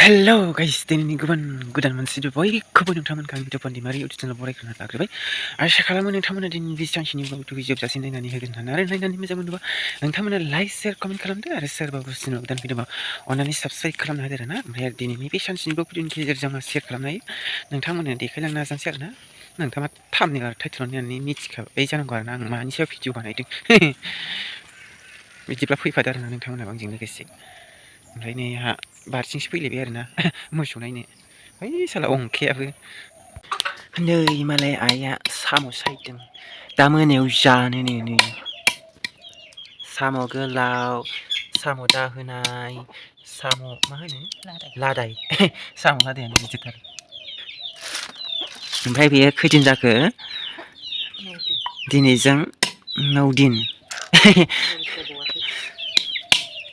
Hello guys, दिनैनि गोदान मोनसे बयखौबो नोंथांमोनखौ आंनि भिडिअ फन्दिमारि इउटुब चेनेल बरायग्रोना लाग्रोबाय। आसा खालामो नोंथांमोना दिनैनि बे सानसेनि भिडिअखौ जोबजासिम नायनानै होगोन होननानै आरो नायनानै मोजां मोनोबा नोंथांमोना लाइक शेयार कमेन्ट खालामदो आरो सोरबा बुजिनो गोदान भिडिअ अननानै साबस्क्राइब खालामना होदो आरोना। ओमफ्राय दिनैनि बे सानसेनि भिडिअनि गेजेरजों आं शेयार खालामनो हायो नोंथांमोननो देखायलांनो नाजानोसै आरोना। नोंथाङा थाम्बनेल आरो टाइटेलाव नायनानै मिथिखाबाय जानांगौ आरोना आं मानि सायाव भिडिअ बानायदों। बिदिब्ला फैफादो आरोना नोंथांमोनाबो आंजों लोगोसे। ओमफ्राय नै आंहा बारथिंसो फैलायबाय आरोना मोसौ नायनो। है साला अंखेयाबो नै मालाय आइया साम' सायदों दा मोनायाव जानोनो नै साम' गोलाव, साम' दाहोनाय, साम' मा होनो लादाय साम' लादायानो गिदिरथार। ओमफ्राय बेयो खैदिन जाखो दिनैजों 9 दिन।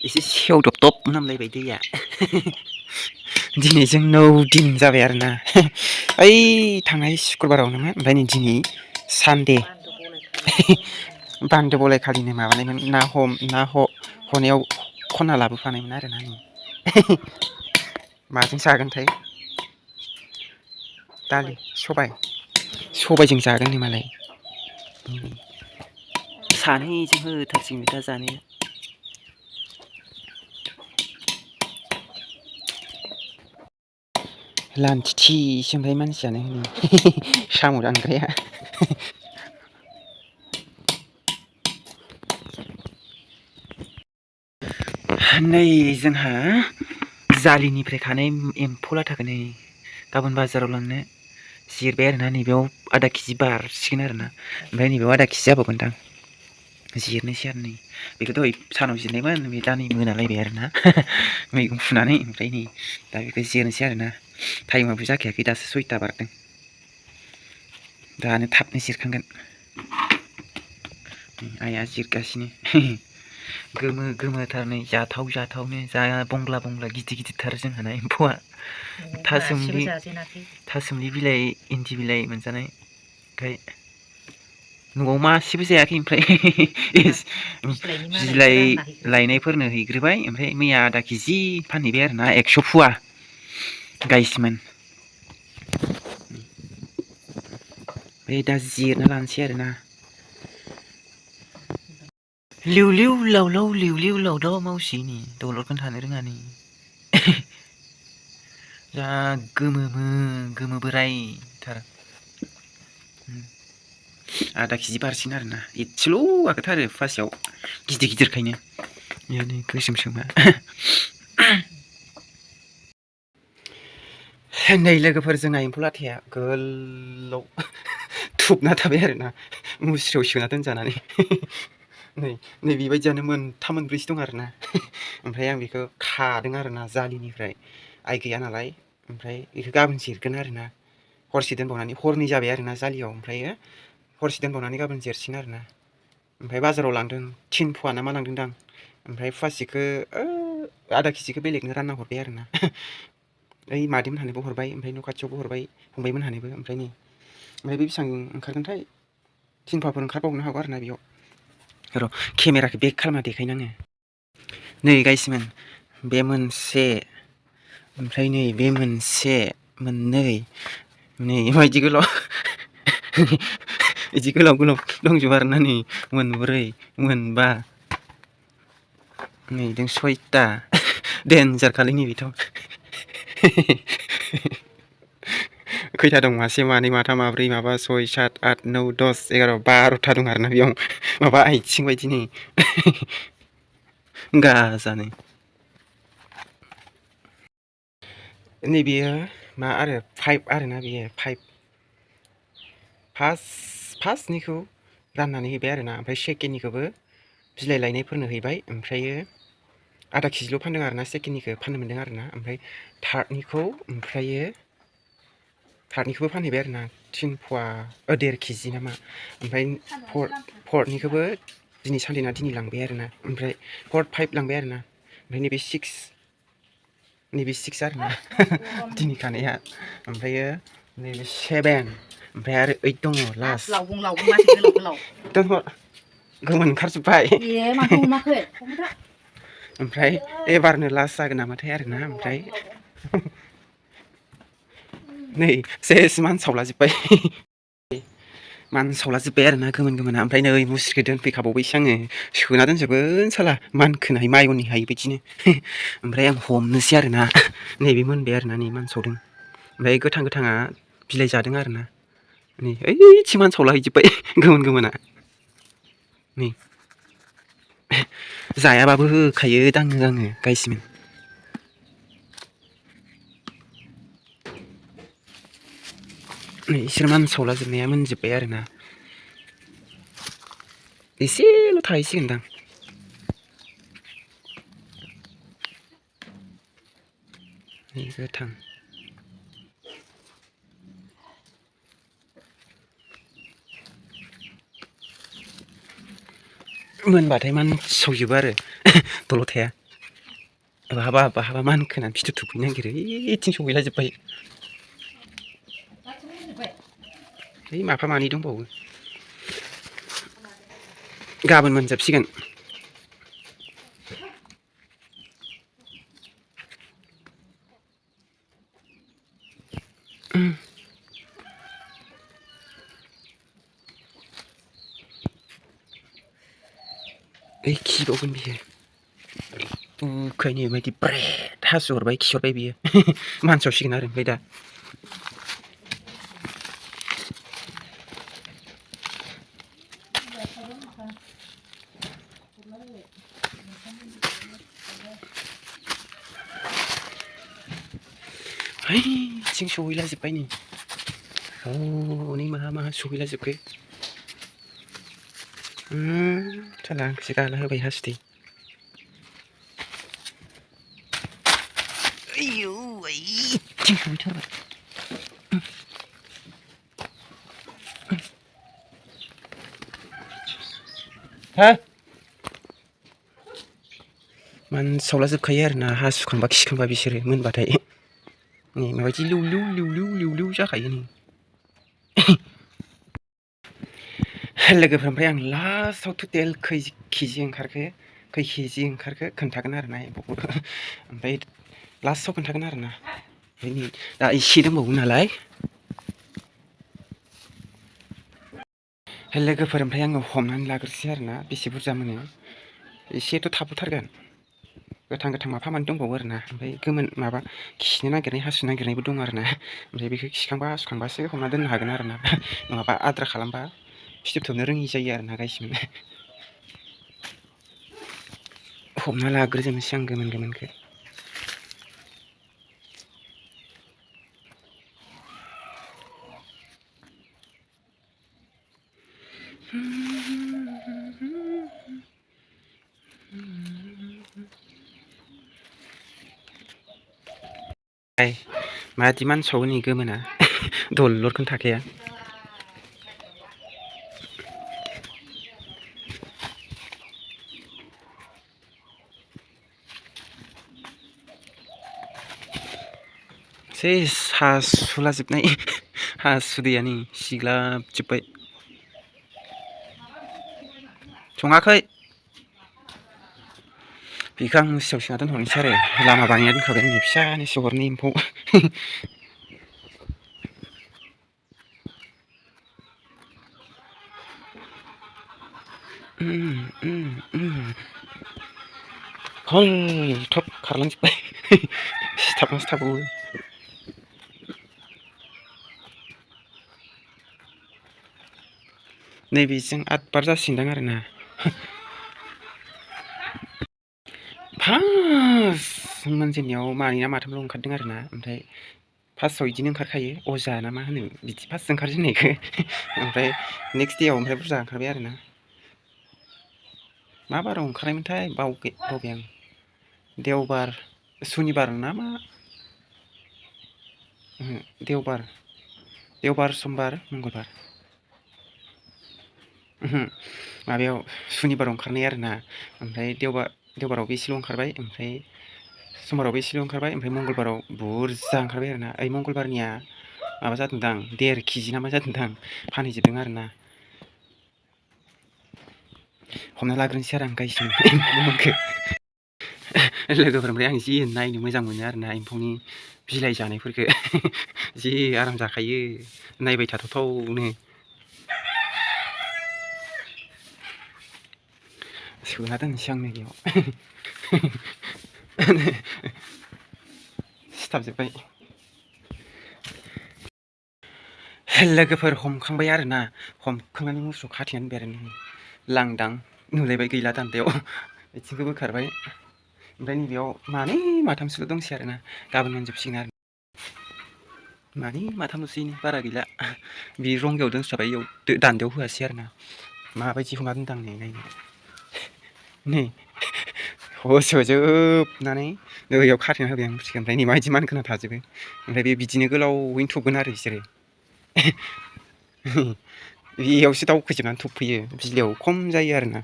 एसे सेवदबदब नामलायबाय दैया। दिनैजों 9 दिन जाबाय आरोना। ओइ थांनाय सुक्रुबाराव नोङो ओमफ्राय नै दिनै सानदे बान्दो बलायखालिनो माबानायमोन ना हनायाव खनना लाबोफानायमोन आरोना नै। माजों जागोनथाय दालि सबायजों जागोन नो मालाय। सानैजों होथारसिगोन दा जानाया। लान्थिथिसो ओमफ्राय मानसियानो हनै साम' दानग्राया। नै जोंहा जालिनिफ्राय खानाय एम्फौ लाथाखौ नै गाबोन बाजाराव लांनो जिरबाय आरोना। नैबेयाव आधा केजि बारसिगोन आरोना। ओमफ्राय नैबेयाव आधा केजि जाबावगोनदां जिरनोसै आरो नै बेखौ दहाय सानाव जिरनायमोन बे दा नै मोनालायबाय आरोना मैगं फुनानै। ओमफ्राय नै दा बेखौ जिरनोसै आरोना। टाइमाबो जाखायाखै दासो 6ता बारदों। दानो थाबनो जिरखांगोन। आइया जिरगासिनो गोमो गोमोथार नै जाथावनो जा बंग्ला गिदिरथार जोंहाना एम्फौआ। थासुमलि बिलाइ इन्दि बिलाइ मोनजानाय ओमफ्राय न'आव मासेबो जायाखै। ओमफ्राय बिलाइ लायनायफोरनो हैग्रोबाय। ओमफ्राय मैया आधा केजि फानहैबाय आरोना 100 फुवा गायसमोन। ओमफ्राय दा जिरना लानोसै आरोना। लिउ लावलाव मावसि दलदखौनो थानो रोङा नै। जा गोमो बोरायथार आधा केजि बारसिगोन आरोना। एसेल' गाखोथारो फवासेयाव गिदिरखायनो नै गोसोम सोमा। नै लोगोफोर जोंना एम्फौ लाथाया गोलाव थुबना थाबाय आरोना मुस्रियाव सोना दोनजानानै। नै बेबायदियानो मोनथाम मोनब्रैसो दं आरोना। ओमफ्राय आं बेखौ खादों आरोना जालिनिफ्राय आइ गैया नालाय। ओमफ्राय बेखौ गाबोन जिरगोन आरोना। हरसे दोनबावनानै हरनै जाबाय आरोना जालियाव। ओमफ्रायो हरसे दोनबावनानै गाबोन जिरसिगोन आरोना। ओमफ्राय बाजाराव लांदों 3 फुवा ना मा लांदोंदां। ओमफ्राय फवासेखौ आधा केजिखौ बेलेगनो रानना हरबाय आरोना। ओइ मादैमोनहानोबो हरबाय ओमफ्राय न' खाथियावबो हरबाय फंबायमोनहानोबो। ओमफ्राय बे बेसेबां ओंखारगोनथाय 3 फुवाफोर ओंखारबावनो हागौ आरोना बेयाव। र' केमेराखौ बेक खालामना देखायनाङो। नै गाइसमोन बे मोनसे ओमफ्राय नै बे मोनसे मोननै नै मायदि गोलाव बिदि गोलाव दंजोबो आरोना। नै मोनब्रै मोनबा नै जों 6ता देनजारखालै नैबेथ'। खैथा दं मासे मानै माथाम माब्रै माबा 6 7 8 9 10 11 12ता दं आरोना बेयाव माबा आइथिं बायदि नै गाजानो। नैबेयो मा आरो 5 आरोना बेयो 5 फार्स्टनिखौ राननानै हैबाय आरोना। ओमफ्राय सेकेन्डनिखौबो बिलाइ लायनायफोरनो हैबाय। ओमफ्रायो आधा केजिल' फानदों आरोना। सेकेन्डनिखौ फाननो मोनदों आरोना। ओमफ्राय थार्डनिखौबो फानहैबाय आरोना 3 फुवा 1.5 केजि नामा। ओमफ्राय फर्थनिखौबो दिनै सानदेना दिनै लांबाय आरोना। ओमफ्राय 5 लांबाय आरोना। ओमफ्राय नैबे 6 आरोना दिनै खानाया। ओमफ्रायो नैबे 7 ओमफ्राय आरो 8 दङ लास्ट। दोनहर गोमोन ओंखारजोब्बाय। ओमफ्राय एबारनो लास्ट जागोन नामाथाय आरोना। ओमफ्राय नै सेस मानसावलाजोब्बाय मानसावलाजोब्बाय आरोना गोमोन गोमोना ओमफ्राय नै मुस्रिखौ दोनफैखाबावबायसो आङो सोना दोनजोबगोन साला मानखोनाय माइगननि हायि बायदिनो ओमफ्राय आं हमनोसै आरोना नैबे मोनबाय आरोना नै मानसावदों ओमफ्राय गोथां गोथाङा बिलाइ जादों आरोना नै ओइथिं मानसावलाहैजोब्बाय गोमोन गोमोना नै जायाबाबो होखायो दाङो आङो गायसिमोन नै इसोर मानसावलाजोबनाया मोनजोब्बाय आरोना एसेल' थाहैसिगोनदां नै गोथां मोनबाथाय मानसावजोबो आरो दलद थाया बहाबा बहाबा मानखोनानै फिथोब थोबफैनो नागिरो ओइथिं सहैलाजोब्बाय है माफा मानै दंबावो गाबोन मोनजोबसिगोन ओइ खिबावगोन बियो बुखायनो बायदि ब्रेद हासुहरबाय खिहरबाय बियो मानसावसिगोन आरो ओमफ्राय दा हैथिं सहैलाजोब्बाय नै हनै माहा माहा सहैलाजोबखो साला आंखौसो गाला होबाय हासुदै आयौ ओइथिं सहैथारबाय हा मानसावलाजोबखायो आरोना हासुखांबा खिखांबा बिसोरो मोनबाथाय नै माबायदि लिवलिव लिवलिव लिवलिव जाखायो नै लोगोफोर ओमफ्राय आं लास्टआव टटेल खै केजि ओंखारखो खोन्थागोन आरोना ओमफ्राय लास्टआव खोन्थागोन आरोना ओमफ्राय दा एसे दंबावो नालाय लोगोफोर ओमफ्राय आङो हमनानै लाग्रोसै आरोना बेसे बुरजा मोनो एसेथ' थाबोथारगोन गोथां गोथां माफा मानै दंबावो आरोना ओमफ्राय गोमोन माबा खिनो नागिरनाय हासुनो नागिरनायबो दं आरोना ओमफ्राय बेखौ खिखांबा हासुखांबासो हमना दोननो हागोन आरोना नङाबा आद्रा खालामबा फिथोब थोबनो रोङि जायो आरोना गायसिमोन हमना लाग्रोजोबनोसै आं गोमोन गोमोनखौ मादि मानसावो नै गोमोना दलदखौनो थाखाया सेस हासुलाजोबनाय हासुदैया नै सिग्लाबजोब्बाय सङाखै बेखौ आं मुस्रियाव सोना दोनहरनोसै आरो लामा बानायना दोनखाबाय आंनि फिसानोसो हरनि एम्फौ हलथब खारलांजोब्बाय सिथाबना सिथाबावो नैबेजों 8 बार जासिगोनदां आरोना फार्स्ट मोनजेननायाव मानै ना माथामल' ओंखारदों आरोना ओमफ्राय फार्स्टआव बिदिनो ओंखारखायो अजा ना मा होनो बिदि फार्स्ट ओंखारजेननायखौ ओमफ्राय नेक्स्ट देआव ओमफ्राय बुरजा ओंखारबाय आरोना मा बाराव ओंखारनायमोनथाय बावबाय आं देवबार सुनिबार ना मा देवबार समबार मंगलबार माबायाव सुनिबाराव ओंखारनाय आरोना ओमफ्राय देवबारावबो एसेल' ओंखारबाय ओमफ्राय समबारावबो एसेल' ओंखारबाय ओमफ्राय मंगलबाराव बुरजा ओंखारबाय आरोना ओइ मंगलबारनिया माबा जादोंदां 1.5 केजि ना मा जादोंदां फानहैजोबदों आरोना हमना लाग्रोनोसै आरो आं गायसिनो लोगोफोरनिफ्राय आं जि नायनो मोजां मोनो आरोना एम्फौनि बिलाइ जानायफोरखो जि आराम जाखायो नायबाय थाथावथावनो सोना दोननोसै आं नैबेयाव सिथाबजोब्बाय लोगोफोर हमखांबाय आरोना हमखांनानै मुस्रियाव खाथेनानै दोनबाय आरो लांदां नुलायबाय गैला दान्दायाव आथिंखौ बोखारबाय ओमफ्राय नैबेयाव मानै माथामसोल' दंसै आरोना गाबोन मोनजोबसिगोन आरो मानै माथामल'सै बारा गैला बे रंगायाव दोनस्राबाय इयाव दान्दायाव होआसै आरोना माबायदि हमना दोनदां नै नायनो नै होसोजोबनानै बैयाव खाथेना होबाय आं मुस्रिखौ ओमफ्राय नै माबायदि मानखोना थाजोबो ओमफ्राय बे बिदिनो गोलावैनो थुबगोन आरो बिसोरो बेयावसो दावखोजोबनानै थुबफैयो बिलाइयाव खम जायो आरोना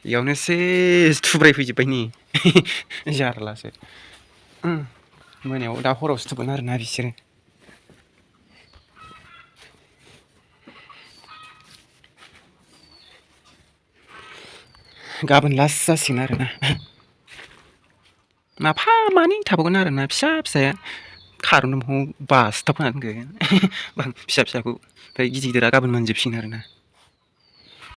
बेयावनो सेस थुब्रायफैजोब्बाय नै जारलासो मोनायाव दा हरावसो थुबगोन आरोना बिसोरो गाबोन लास्ट जासिगोन आरोना माफा मानै थाबावगोन आरोना फिसा फिसाया खारन दंफाङाव बासथाबना दोनगोन फिसा फिसाखौ ओमफ्राय गिदिर गिदिरा गाबोन मोनजोबसिगोन आरोना